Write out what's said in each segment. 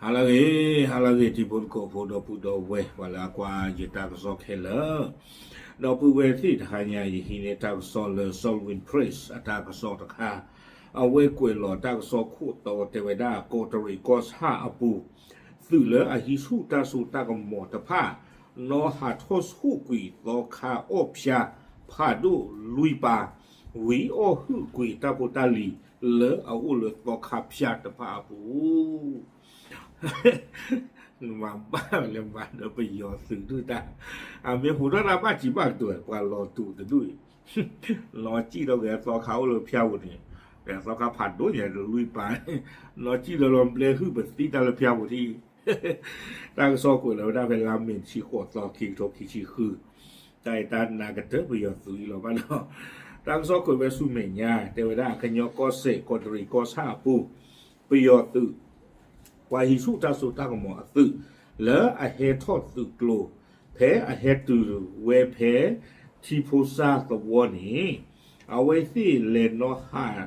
ဟါလၢအဂ့ၤ, ဟါလၢအဂ့ၤ တံၤဖိသကိးဖိ ဒီပုၢ်ဒီဝဲၢ် ပှၤလၢအကွၢ်ယတၢ်ကစီၣ်ခဲလၢာ်, ဒီပုၢ်ဝဲၢ်သ့ၣ်တဟါညါ ယဟံးန့ၢ်တၢ်ကစီၣ်လၢ Salween Press အတၢ်ကစီၣ်တခါ, အဝဲကွဲးလီၤတၢ်ကစီၣ်ခိၣ်တီတဲဝဲဒၣ် ကီးတရံးကီၢ်ဆၣ်အပူၤ သုးလၢအဟံးဆူၣ်တၢ်စိတၢ်ကမီၤတဖၣ် နီၣ်ဟးထီၣ်ဆူၣ်ကွံာ်သီခါအီၣ်ဖၠါ ဖးဒိၣ်လွံၢ်ပၤ, ဝံၤအီၣ်ဟုၣ်ကွံာ်တၢ်ဖိတၢ်လံၤလၢအအိၣ်လၢသီခါဖၠါတဖၣ်အပူၤ မၤဘၣ်လၢမၤဒီးပယီၤသုးဒုၣ်တၢ်, အမ့ၢ်ဟူးထီၣ်တၢ်ဘၣ်စံးဘၣ်ကတိၤ ပှၤလီၤတူာ်တဒူၣ်အံၤ, နီၢ်စံၣ်ထီၣ်က့ၤသီခါအိၣ်လၢဖၠါပူၤန့ၣ်, သီခါဖးဒိၣ်ညါတလွံၢ်ပၤ, နီၢ်စံၣ်ထီၣ်လီၤဘျဲဟုၣ်ပသံတၢ်လၢဖၠါပူၤထံၣ်, တၢ်ကစီၣ်ကွဲးလီၤဝဲဒၣ်ဖဲလါမ့ၤတဆံဃိးသီ ခံကထိခံဆံဃု, တၢ်အံၤတၢ်နးကတၢၢ်ပယီၤသုးအံၤလီၤဘၣ်ဒီး, တၢ်ကစီၣ်ကွဲးဝဲဆူမဲာ်ညါ တဲဝဲဒၣ် ကညီကီၢ်စဲၣ် ကီးတရံးကီၢ်ဆၣ်အပူၤ ပယီၤသုး ပှၤဟံးဆူၣ်တၢ်စိတၢ်ကမီၤအသုး လၢအဟဲထီၣ်သုးကျိၤ ဖဲအဟဲတုၤဝဲဖဲ ထံဖိစၢ်သဝီန့ၣ်, အဝဲသ့ၣ်လဲၤနီၣ်ဟး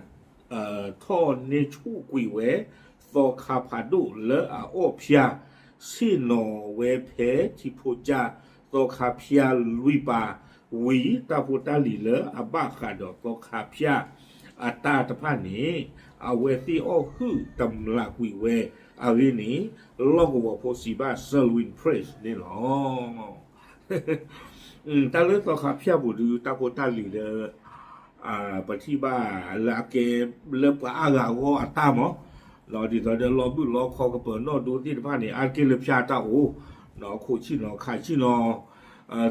ထီၣ်န့ၢ်ဆူၣ်ကွံာ်ဝဲ သီခါဖးဒိၣ်လၢအအီၣ်ဖၠါ, ဆ့ၣ်နီၤဝဲဖဲထံဖိစၢ် သီခါဖၠါလွံၢ်ပၤ, ဝံၤတၢ်ဖိတၢ်လံၤလၢအဘၣ်ဃးဒီးသီခါဖၠါအတၢ်တဖၣ်န့ၣ်, အဝဲသ့ၣ်အီၣ်ဟုၣ်တမျးကွံာ်ဝဲအဂ့ၢ်န့ၣ်, လီၢ်ကဝီၤဖိစံးဘၣ် Salween Press န့ၣ်လီၤ. တၢ်လၢသီခါဖၠါပူၤဒုး တၢ်ဖိတၢ်လံၤလၢ ပထံၣ်ဘၣ်လၢအကဲလၢပှၤအါဂၤအဂီၢ်အတၢ်မး, ဒ်သိးဒီးလီၤဘုၣ်လီၤခီကပၢၤနီၣ်ဒိသ့ၣ်တဖၣ်န့ၣ် အါတက့ၢ်လၢဖၠါတၢ်အိၣ်, ခိးဆံၣ်နီၤခးဆံၣ်နီၤ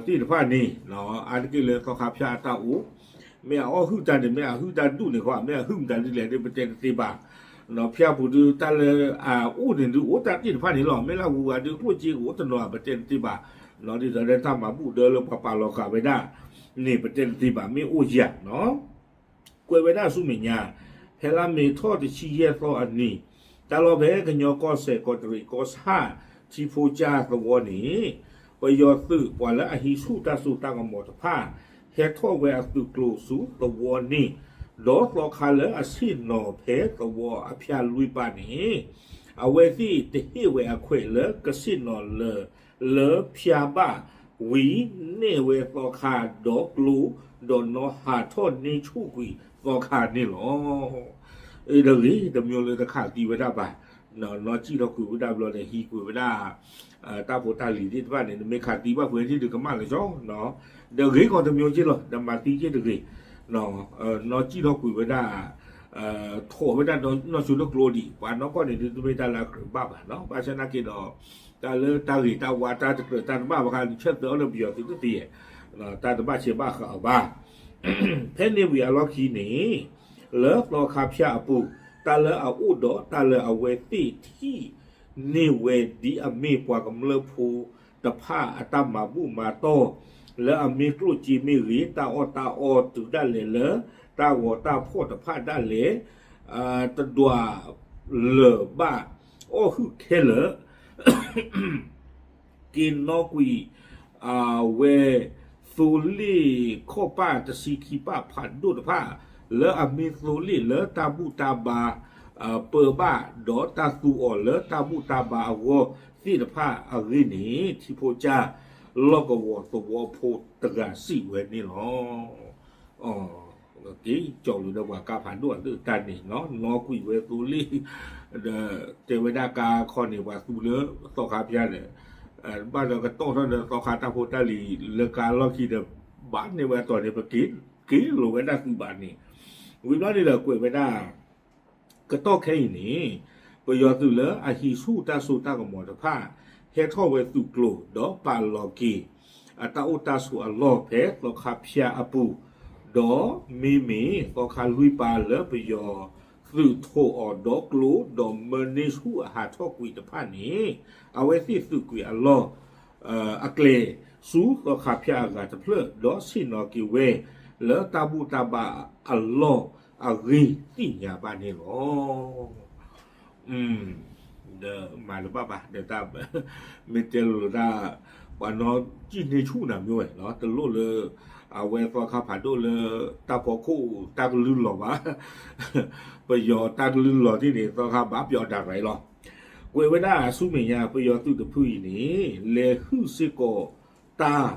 သ့ၣ်တဖၣ်န့ၣ်, အါတက့ၢ်လၢသီခါဖၠါအတၢ်အိၣ်, မ့ၢ်အအီၣ်ဟုၣ်တၢ်န့ၣ် မ့ၢ်အဟုၣ်တၢ်ဒူၣ်န့ၣ်ဃီ မ့ၢ်အဟုၣ်မတၤဒ်လဲၣ်ဒီး ပတဲတသ့ဘၣ်, ဖၠါပူၤဒုးတၢ်လၢအအိၣ်န့ၣ်ဒုးအိၣ်တၢ်သ့ၣ်တဖၣ်န့ၣ်လီၤ, မ့ၢ်လၢအဂုၤအဂၤဒုးကျိၣ်စ့ကအိၣ်တနီၤ ပတဲတသ့ဘၣ်, ဒ်သိးဒီးတၢ်မၤဘူၣ်ဒၢလၢပှၤပာ်လီၤဃာ်ဝဲဒၣ်န့ၣ် ပတဲတသ့ဘၣ် မ့ၢ်အိၣ်ယၤနီၤ ကွဲးဝဲဒၣ်ဆူမဲာ်ညါ, ဖဲလါမ့ၤထီၣ်တဆံယဲၢ်သီအနံၤ, တၢ်လီၢ်ဖဲကညီကီၢ်စဲၣ် ကီးတရံးကီၢ်ဆၣ် ထံဖိစၢ်သဝီန့ၣ်, ပယီၤသုးပှၤလၢအဟံးဆူၣ်တၢ်စိတၢ်ကမီၤတဖၣ် ဟဲထီၣ်ဝဲအသုးကျိၤဆူသဝီန့ၣ်, ဒီးသီခါလၢအဆ့ၣ်နီၤဖဲသဝီအဖၠါလွံၢ်ပၤန့ၣ်, အဝဲသ့ၣ်တဟ့ၣ်ဝဲအခွဲးလၢကဆ့ၣ်နီၤလၢ လၢဖၠါဘၣ်, ဝံၤန့ၢ်ဝဲသီခါဒီးကျိ, ဒီးနီၣ်ဟးထီၣ်န့ၢ်ဆူၣ်ကွံာ်သီခါန့ၣ်လီၤ. အ့ တဂ့ၤတမံၤလၢတခးသံဝဲဒၣ်ဘၣ်, နီၢ်စံၣ်ထီၣ်ကွံာ်ဝဲဒၣ်ဘျီန့ၣ် ဟံးကွံာ်ဝဲဒၣ် တၢ်ဖိတၢ်လံၤသ့ၣ်တဖၣ်န့ၣ် နမ့ၢ်ခးသံဘၣ်ဖုးဝဲဒၣ်ဒုးကမၣ်လၢၤကၠီ, ဒီးဂ့ၤကီးတမံၤက့လီၤ ဒီးမၤသံက့တဂ့ၤ, နီၢ်စံၣ်ထီၣ်ကွံာ်ဝဲဒၣ် ထိးဝဲဒၣ်နီၢ်ဆိနီၢ်ကျိဒံး ပှၤနီၢ်ကီၢ်န့ၣ်ဒုး တမ့ၢ်တၢ်လၢအကြၢးဘၣ်ဘၣ်နီၤ, ဘၣ်ဆၣ်နာ်က့ဒီး တၢ်လၢတၢ်ဂ့ၤတၢ်ဝါတၢ်တကြၢးတၢ်တဘၣ်ဘၣ်ဃး နဆၢသၢအီၤလၢပယီၤသုးတသ့, တၢ်တဘၣ်ဆဲးဘၣ်ဃးအီၤဘၣ်. ဖဲန့ၣ်ဝံၤအလီၢ်ခံန့ၣ်, လၢသီခါဖၠါအပူၤ, တၢ်လၢအအိၣ်ဒီးတၢ်လၢအဝဲသ့ၣ်ထံၣ်န့ၢ်ဝဲဒ်အမ့ၢ်ပှၤကမျၢၢ်ဖိတဖၣ်အတၢ်မၤဘူၣ်မၤတီၢ် လၢအမ့ၢ်ကျိၣ်စ့မ့ၢ်ဂ့ၤ တၢ်အီၣ်တၢ်အီတုၤဒၣ်လဲာ်လၢ တၢ်ဂီၤတၢ်ဖီၣ်တဖၣ်ဒၣ်လဲာ် တဒွးလၢၤဘၣ်အီၣ်ဟုၣ်ခဲလၢာ် က့ၤနီၣ်ကွံာ် အဝဲ သိလ့ၣ်ခီၣ်ပၢ်တဆံခံပၢ်ဖးဒိၣ်တဖၣ် လၢအမ့ၢ်သိလ့ၣ်လၢတၢ်ဘူၣ်တၢ်ဘါ ပၢဘၣ် ဒီးတၢ်သူအီၤလၢတၢ်ဘူၣ်တၢ်ဘါအဂီၢ်သ့ၣ်တဖၣ်အဂ့ၢ်န့ၣ် ထံဖိကၢ် လီၢ်ကဝီၤသဝီဖိတဂၤစံးဝဲန့ၣ်လီၤ. က့ၤကၠီၣ်လူၤဒီးပှၤကါဖးဒိၣ်အသုးတၢ်န့ၣ် နီၣ်ကွံာ်ဝဲသိလ့ၣ် ဒီးတဲဝဲဒၣ်ကါခီန့ၣ် ပှၤသူလၢသီခါဖၠါဒီး ဘၣ်ဒီးကတီၢ်ထီၣ်ဒီးသီခါတၢ်ဖိတၢ်လံၤလၢကါလီၢ်ခံဒီး ဘၣ်န့ၢ်ဝဲအတီၢ်န့ၣ် ပက့ၤလိာ်ဝဲဒၣ်သုးဘၣ်န့ၣ် ဝံၤဘျီန့ၣ်ဒီးကွဲးဝဲဒၣ် ကတီၢ်ခဲအံၤန့ၣ် ပယီၤသုးလၢအဟံးဆူၣ်တၢ်စိတၢ်ကမီၤတဖၣ် ဟဲထီၣ်ဝဲသုးကျိၤ ဒီးပာ်လီၤက့ၤ အတၢ်အိၣ်တၢ်ဆိးအလီၢ်ဖဲသီခါဖၠါအပူၤ, ဒီးမ့မ့ၢ်သီခါလွံၢ်ပၤလၢပယီၤသုးထိးအီၤဒီးကျိ ဒီးမၢန့ၢ်ဆူၣ်အဟးထီၣ်ကွံာ်တဖၣ်န့ၣ် အဝဲသ့ၣ်သုးကွံာ်အလီၢ် အကျဲ ဆူသီခါဖၠါအဂၤတဖျၢၣ် ဒီးဆ့ၣ်နီၤက့ၤဝဲ လၢတၢ်ဘူၣ်တၢ်ဘါအလီၢ်အဂ့ၢ်သ့ၣ်ညါဘၣ်န့ၣ်လီၤ. ဒီးမၤတဘၣ်ဘၣ် ဒီးတၢ် မ့ၢ်တဲလိာ်တၢ် ပှၤနီၢ်စံၣ်န့ၢ်ဆူၣ်နၤမ့ၢ်ဝဲ တလိၣ်လၢ အဝဲသီခါဖးဒိၣ်လၢ တၢ်ဖီခိၣ်တၢ်ကလုၢ်လီၤဘၣ် ပယီၤတၢ်ကလုၢ်လီၤသ့ၣ်န့ၣ် သီခါဘၣ်ပျီတၢ်ရဲၣ်လီၤ. ကွဲးဝဲဒၣ်ဆူမဲာ်ညါ ပယီၤသုးတဖုအံၤန့ၣ် လဲၤဟုၣ်စ့ၢ်ကီးတၢ်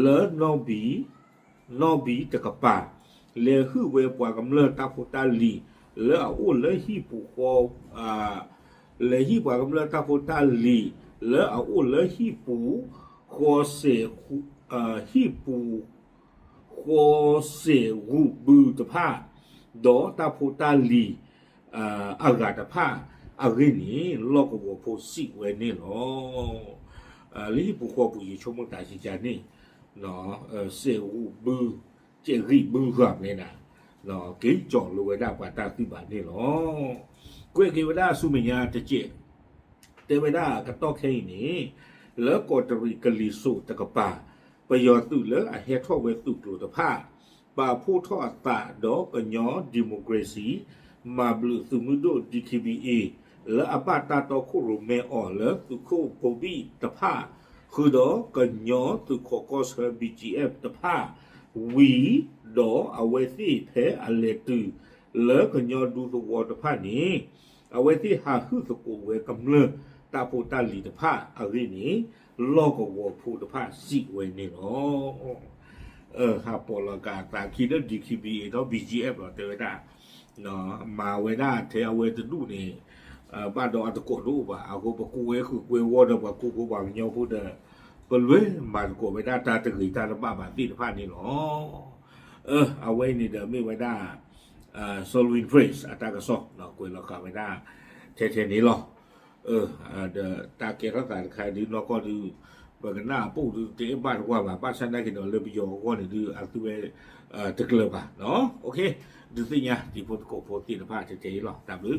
လၢနီၣ်ဘံၣ်, နီၣ်ဘံၣ်တကပၤ, လဲၤဟုၣ်ဝဲပှၤကမျၢၢ်တၢ်ဖိတၢ်လံၤ လၢအအိၣ်လၢဟံၣ်ပူၤဃီ, လဲၤဟံၣ်ပှၤကမျၢၢ်တၢ်ဖိတၢ်လံၤ လၢအအိၣ်လၢဟံၣ်ပူၤဃီစဲး, ဟံၣ်ပူၤ ဃီစဲးဂူာ်ဘုတဖၣ်, ဒီးတၢ်ဖိတၢ်လံၤအဂၤတဖၣ်အဂ့ၢ်န့ၣ် လီၢ်ကဝီၤဖိစံးဝဲန့ၣ်လီၤ. လၢဟံၣ်ပူၤဃီပူၤ ယဆိကမိၣ်တၢ်ဆံးကါန့ၣ် စဲးဂူာ်ဘု, စဲးဂံၢ်ဘုဂၤမ့ၢ်ဒၣ် က့ၤကၠီၣ်လိဝဲဒၣ်ပှၤတၢ်သုးဘၣ်န့ၣ်လီၤ. ကွဲးက့ၤဝဲဒၣ်ဆူမဲာ်ညါတစဲး တဲဝဲဒၣ်ကတီၢ်ခဲအံၤန့ၣ် လၢကီးတရံးကလံၤစိးတကပၤ ပယီၤသုးလၢအဟဲထီၣ်ဝဲသုးကျိၤတဖၣ် ပာ်ဖှိၣ်ထီၣ်အသးဒီးကညီ democracy မၤဘျုးသုးမုၢ်ဒိၣ် DKBA လၢအဘၣ်တၢ်တီခိၣ်ရိၣ်မဲအီၤလၢသုးခိၣ်ဖိဘံၣ်တဖၣ် ဃုာ်ဒီးကညီသုးခိးကီၢ်ဆၢ BGF တဖၣ် ဝံၤ ဒီးအဝဲသ့ၣ်ဖဲအလဲၤတုၤလၢကညီဒူသဝီတဖၣ်န့ၣ် အဝဲသ့ၣ်ဟးဟုၣ်သကိးဝဲကမျၢၢ်တၢ်ဖိတၢ်လံၤတဖၣ်အဂ့ၢ်န့ၣ် လီၢ်ကဝီၤဖိတဖၣ်စံးဝဲန့ၣ်လီၤ. ဟးပိာ်လီၤကးအသးခံလၢ DKBA ဒီး BGF လီၤ တဲဝဲဒၣ် မၤဝဲဒၣ်ထဲအဝဲတဒူၣ်န့ၣ် ဘၣ်ဒီးအတကိးတအိၣ်ဘၣ် အဃိပကဝဲဃုာ်ကွဲဝီဒီးပှၤကူဖိပှၤကညီဖိဒီး ပလဲၤမၤသကိးဝဲဒၣ်တၢ်တဂ့ၤတၢ်တဘၣ်ဘၣ်သ့ၣ်တဖၣ်န့ၣ်လီၤ. အဝဲအံၤန့ၣ်ဒီးမ့ၢ်ဝဲဒၣ် Sovereign Prince အတၢ်ကစီၣ် ကွဲးလီၤဃာ်ဝဲဒၣ်ထဲထဲန့ၣ်လီၤ. ဒီးတၢ်ကဲထီၣ်သးတခါဒုးနီၢ်ကီၢ်ဒုး ပကနၣ်အပိၣ်ဒုးတအဲၣ်ဘၣ်တကွၢ်ဘၣ် ဘၣ်ဆၣ်နာ်က့ၤဒီးလၢပယီၤအဂီၢ်န့ၣ်ဒုး အသုဝဲတကျၢၤဘၣ်. ဒုးသ့ၣ်ညါတံၤဖိသကိးဖိသ့ၣ်တဖၣ်ထဲထဲအံၤလီၤ. တၢ်ဘျုး